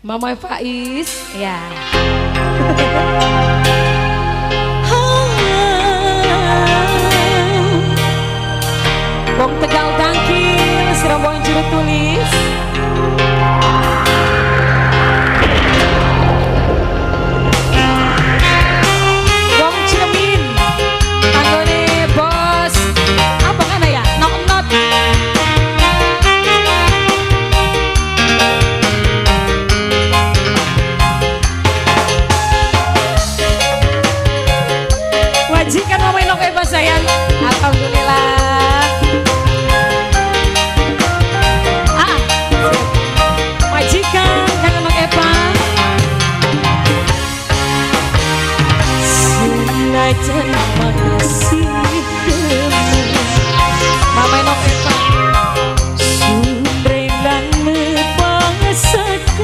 Mama Faiz, ya. Wong Tegal Tangkil, Serombongan Juru Tulis. Wong Ciremin, tanggone bos, apa kan ya? Nok-not. Wajikan Mama Inok Eva sayang. Alhamdulillah. Ah, majikan Kang Inok Eva. Senajan masih demen Mama Inok Eva. Sundrelan nepasaken.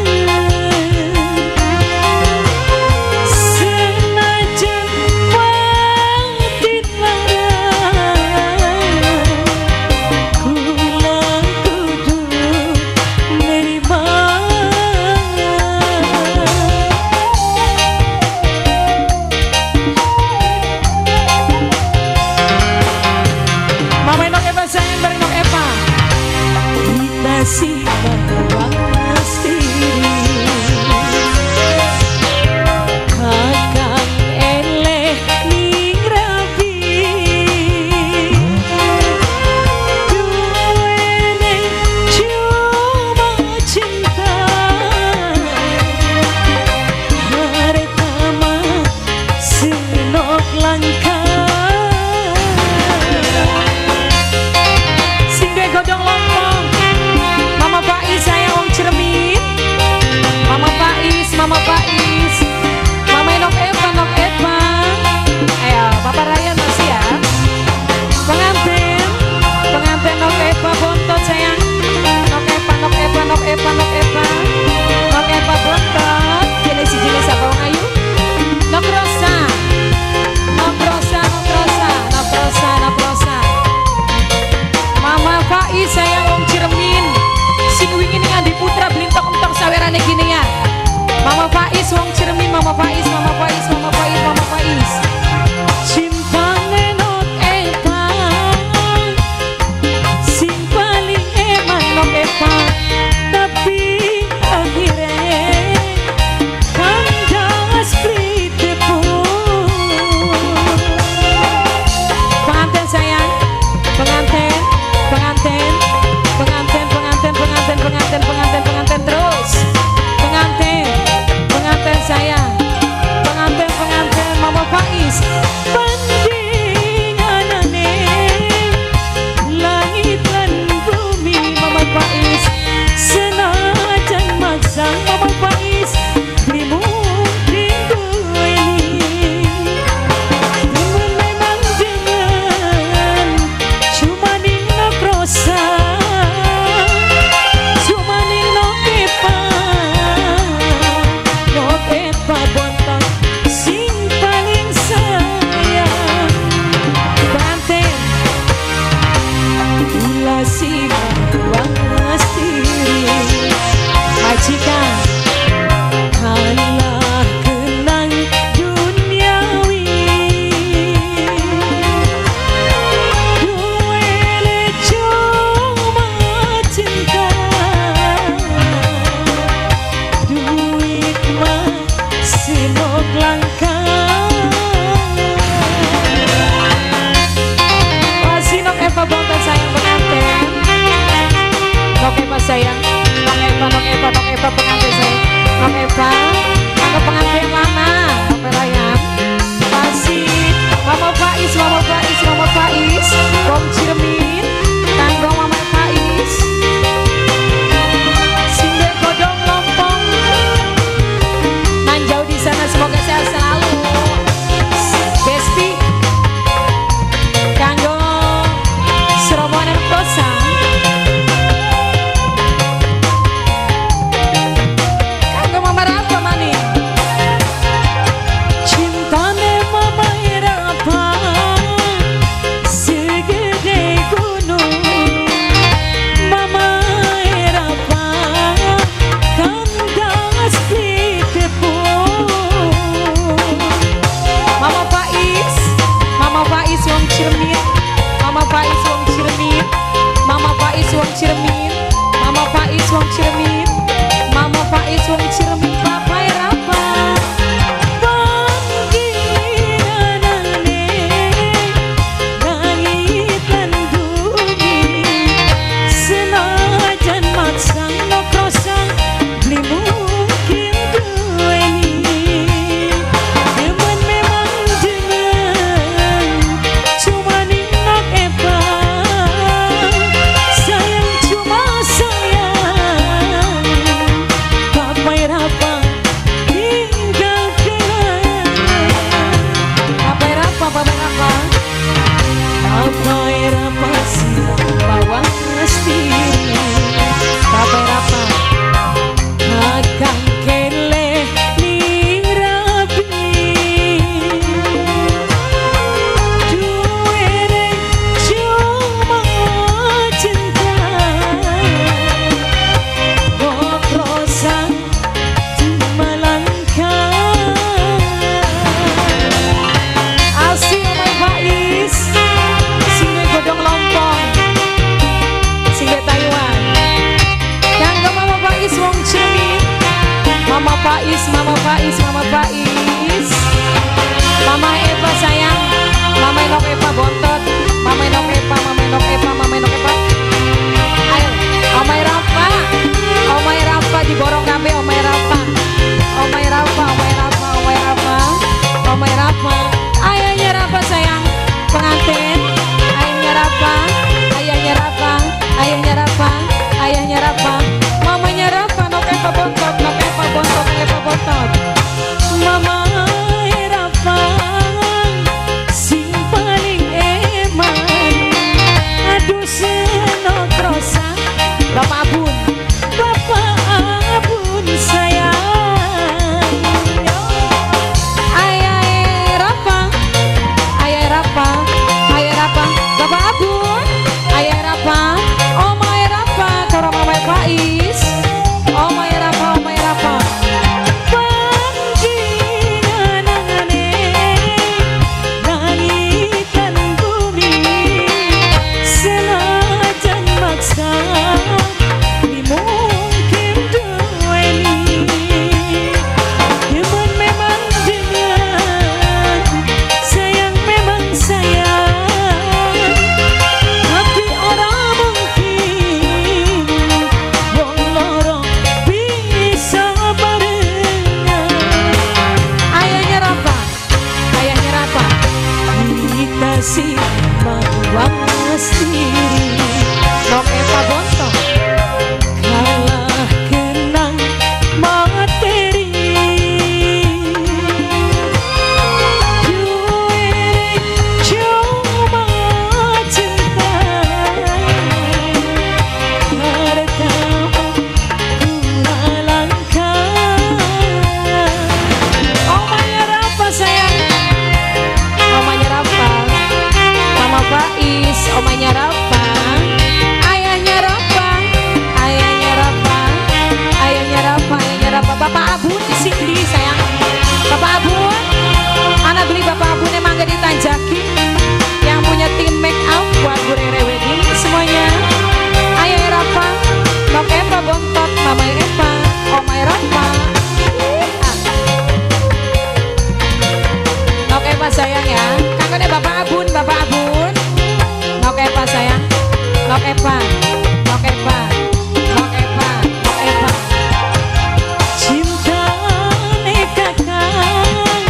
Senajan batin larang, kula kudu nerima. Mama Inok Eva sayang bareng Inok Eva. Kita sih kakang eleh ning rabi, duwene cuma cinta, harta mah senok langka. Sing duwe godhong lompong, Mama Faiz saya wong Ciremin. Mama Faiz, Mama Faiz, Mama Inok Eva, Nok Eva. Ayo, Bapak Ryan masih ya. Pengantin, pengantin Nok Eva bontot sayang. Nok Eva, Nok Eva, Nok Eva, Nok Eva, Nok Eva bontot. Jenis jenis apa wong ayu? Nok Rosa, Nok Rosa, Nok Rosa, Nok Rosa, Nok Rosa. Mama Faiz saya wong Ciremin. Sing wingi ning Andi Putra blintok entok sawerane gini ya. Mama Faiz wong Ciremin, Mama Faiz, Mama Faiz, Mama Faiz, Mama Faiz. Cintane Nok Eva, sing paling eman Nok Eva, tapi akhirnya kandas beli tepung. Pengantin sayang, pengantin, pengantin, pengantin, pengantin, pengantin, pengantin, pengantin, pengantin terus. Pengantin, pengantin sayang, pengantin, pengantin Mama Faiz. Bandinganane langit lan bumi Mama Faiz. Senajan maksa Mama Faiz, beli mungkin duweni. Demen memang demen, cuma ning Nok Rosa, cuma ning Nok Eva, Nok Eva bontot sing paling sayang. Pengantin, kula sing wastiri, majikan kalah kenang duniawi, duwene cuma cinta, duit mah senok langka. Masih Nok Eva bontot sayang pengantin. Nok Eva sayang, Nok Eva, Nok Eva, Nok Eva pengantin sayang. Nok Eva, aku pengantin mana? Nok Ryan. Masih Mama Faiz, Mama Faiz, Mama Faiz, wong Ciremin, kanggo Mama Faiz. Sing duwe godhong lompong. Nan jauh di sana semoga sehat selalu. Besti kanggo Serombongan Rosa. Kanggo Mama Rafa, Faiz, Mama Faiz, Mama Faiz, Mama Eva sayang, Mama Enok Eva bontot, Mama Enok Eva, Mama Enok Eva, Mama Enok Eva. Ayo, Omai Rafa, Omai Rafa diborong kabeh, Omai Rafa, Omai Rafa, Omai Rafa, Omai Rafa, Omai Rafa. Ayahnya Rafa sayang, pengantin, ayahnya Rafa, ayahnya Rafa, ayahnya Rafa, ayahnya Rafa, mamanya Rafa, Nok Eva bontot, Nok Eva bontot, Eva bontot. Mama Rafa sing paling eman, aduh senok rosa. Bapak Abun, Bapak Abun sayang. Ayah Rafa, ayah Rafa, ayah Rafa, Bapak Abun, ayah Rafa, Omai Rafa, karo Mama Faiz, Omai Rafa, Omai Rafa. Panjenengane langit lan bumi, senajan maksa mungkin duweni. Demen memang demen, sayang memang sayang, tapi ora mungkin wong loro bisa barengan. Ayahnya Rafa, ayahnya Rafa, Kita sih mawas diri, Nok Eva bontot, kalah kenang materi. Duwe cuma cinta, harta kula langka. Omanya Rafa sayang, Omanya Rafa, Mama Faiz, Omanya Rafa, ayahnya Rafa, ayahnya Rafa, ayahnya Rafa, ayahnya Rafa, Bapak Abun sing di sayang, Bapak Abun, mana beli Bapak Abun emang gak ditanjaki, yang punya tim make up buat Bu Rere Wedding semuanya, ayah Rafa, Nok Eva bontot, Mama Eva, Omai Rafa. Ah. Nok Eva sayang ya, kangennya Bapak Abun, Bapak Abun. Nok Eva sayang, Nok Eva, Nok Eva, Nok Eva, Nok Eva. Cintane kakang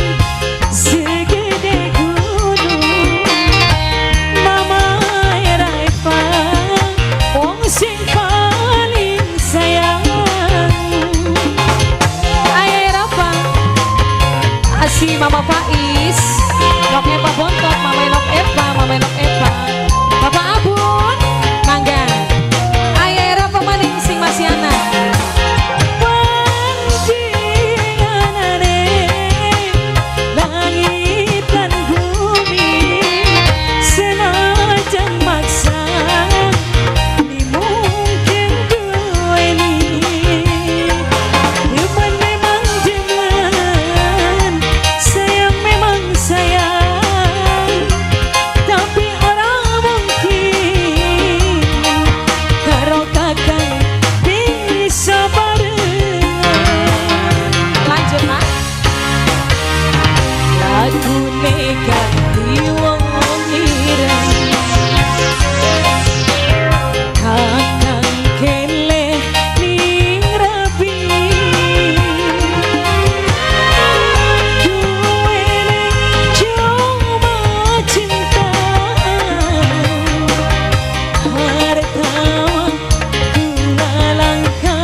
segede gunung, Mama Rafa wong sing paling sayang. Ayah Rafa, Asi Mama Faiz, Nok Eva bontot, Mama Nok Eva, Mama Nok Eva, Bapak Abun, mangga. Ayah Rafa maning sing masih anak. Panjenengane langit lan bumi, senajan maksa mungkin duweni. Demen memang demen, sayang memang sayang, tapi ora mungkin karo kakang bisa barengan. Lanjut, Mak. Lagune ganti wong ireng, kakang keleh ning rabi. Duwene cuma cinta, harta kula langka.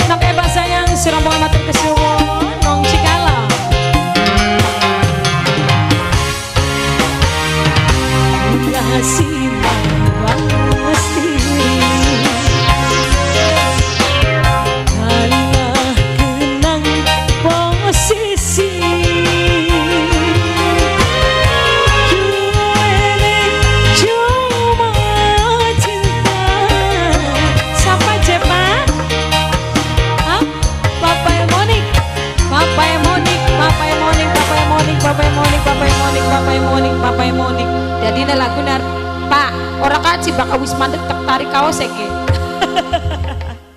Nok Eva sayang, sirombongan matur kesuwun, wong Cikala. Kasih mawas diri, kalah kenang posisi. Duwene cuma cinta. Siapa Jepa? Hah? Papa Monik, Papa Monik, Papa Monik, Papa Monik, Papa Monik, Papa Monik, Papa Monik, Papa Monik. Jadi ini lagu nar Pak, ora kaci bakal wis mandek tak tarik kaos iki.